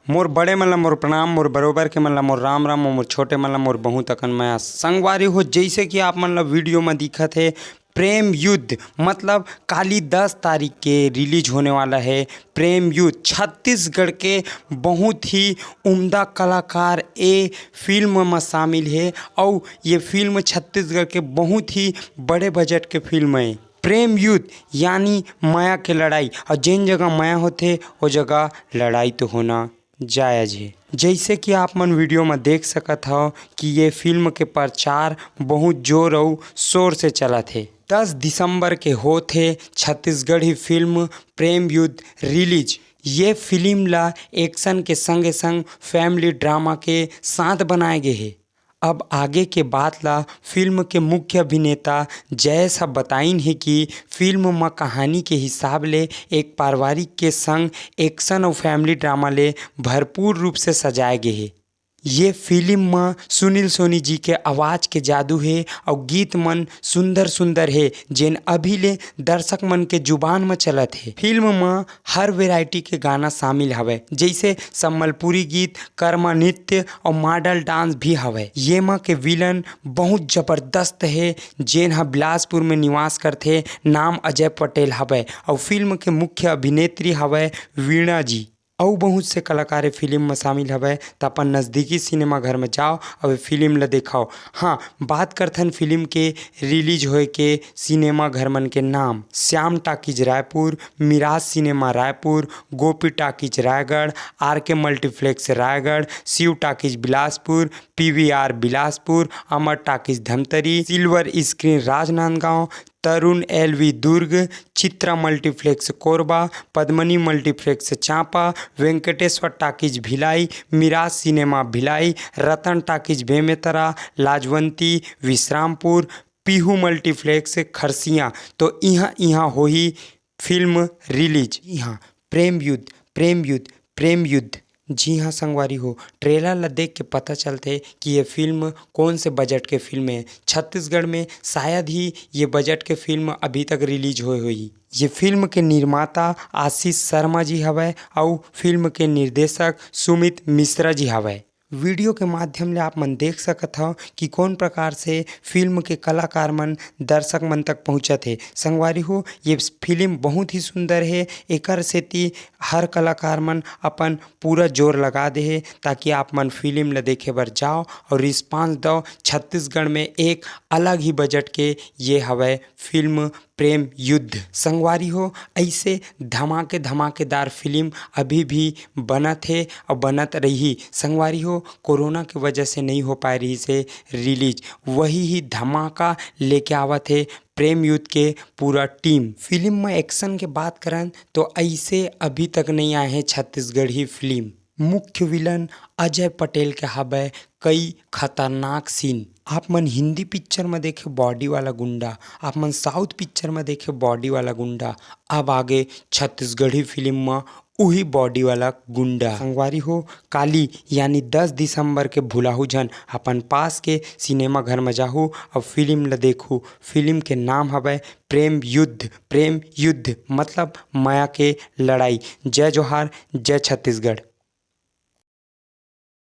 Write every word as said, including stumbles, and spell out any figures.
मोर बड़े मन ला मोर प्रणाम, मोर बरोबर के मन ला मोर राम राम, अउ मोर छोटे मन ला मोर बहुत अकन मया। संगवारी हो, जैसे कि आप मन ला वीडियो में दिखत हे, प्रेम युद्ध, मतलब काली दस तारीख के रिलीज होने वाला है प्रेम युद्ध। छत्तीसगढ़ के बहुत ही उम्दा कलाकार ए फिल्म में शामिल है, और ये फिल्म छत्तीसगढ़ के बहुत ही बड़े बजट के फिल्म है। प्रेम युद्ध यानी मया के लड़ाई, और जेन जगह मया होथे, ओ जगह लड़ाई तो होना जायज हे। जैसे कि आप मन वीडियो में देख सकत हव कि ये फिल्म के प्रचार बहुत जोर अउ शोर से चलत हे। दस दिसंबर के होत हे छत्तीसगढ़ी फिल्म प्रेम युद्ध रिलीज। ये फिल्म ला एक्शन के संगे संग फैमिली ड्रामा के साथ बनाए गे हे। अब आगे के बात ला फिल्म के मुख्य अभिनेता जयेश ह बताइन हे कि फिल्म म कहानी के हिसाब ले एक पारिवारिक के संग एक्शन अउ फैमिली ड्रामा ले भरपूर रूप से सजाए गे हे। ये फिल्म म सुनील सोनी जी के आवाज के जादू हे अउ गीत मन सुंदर सुंदर हे, जेन अभी ले दर्शक मन के जुबान म चलत हे। फिल्म म हर वैरायटी के गाना शामिल हवय, जैसे सम्बलपुरी गीत, कर्मा नृत्य अउ मॉडल डांस भी हवय। येमा के विलन बहुत जबरदस्त हे, जेन ह बिलासपुर में निवास करथे। नाम अजय पटेल हवय अउ फिल्म के मुख्य अभिनेत्री हवय वीणा जी। अउ बहुत से कलाकार ए फिल्म म शामिल हवय, त अपन नजदीकी सिनेमा घर म जाओ अउ ए फिल्म ल देखाओ। हाँ, बात करथन फिल्म के रिलीज होए के सिनेमा घर मन के नाम। Shyam talkies Raipur, Miraj cinema Raipur, Gopi talkies Raigarh, R K multiplex Raigarh, Shiv talkies Bilaspur, P V R Bilaspur, Amar talkies Dhamtari, silver screen Rajnandgaon, Tarun L V Durg, Chitra multiplex Korba, Padmani multiplex Champa, Venkateshwar talkies Bhilai, Miraj cinema Bhilai, Ratan talkies Bemetara, Lajwanti Vishrampur, Pihu multiplex Kharsia. तो इहाँ इहाँ होही फिल्म रिलीज। इहाँ प्रेम युद्ध, प्रेम युद्ध, प्रेम युद्ध। जी हाँ संगवारी हो, ट्रेलर ला देख के पता चलथे कि ये फिल्म कौन से बजट के फिल्म हे। छत्तीसगढ़ में शायद ही ये बजट के फिल्म अभी तक रिलीज होए होही। ये फिल्म के निर्माता आशीष शर्मा जी हवय अउ फिल्म के निर्देशक सुमित मिश्रा जी हवय। वीडियो के माध्यम ले आप मन देख सकत हव कि कौन प्रकार से फिल्म के कलाकार मन दर्शक मन तक पहुँचत हे। संगवारी हो, ये फिल्म बहुत ही सुंदर हे, एकर सेती हर कलाकार मन अपन पूरा जोर लगा दे हे, ताकि आप मन फिल्म ल देखे बर जाओ और रिस्पांस दो। छत्तीसगढ़ में एक अलग ही बजट के ये हवय फिल्म प्रेम युद्ध। संगवारी हो, ऐसे धमाके धमाकेदार फिल्म अभी भी बनत हे और बनत रही। संगवारी हो, कोरोना के वजह से नहीं हो पाए रही से रिलीज, वही ही धमाका लेके आवत हे प्रेम युद्ध के पूरा टीम। फिल्म में एक्शन के बात करन तो ऐसे अभी तक नहीं आए हैं छत्तीसगढ़ी फिल्म। मुख्य विलन अजय पटेल के हवय कई खतरनाक सीन। आप मन हिंदी पिक्चर में देखे बॉडी वाला गुंडा, आप मन साउथ पिक्चर में देखे बॉडी वाला गुंडा, अब आगे छत्तीसगढ़ी फिल्म में उही बॉडी वाला गुंडा। संगवारी हो, काली यानी दस दिसंबर के भुलाहू झन अपन पास के सिनेमा घर में जाहू और फिल्म ल देखू। फिल्म के नाम हवय प्रेम युद्ध, प्रेम युद्ध मतलब मया के लड़ाई। जय जोहार, जय छत्तीसगढ़।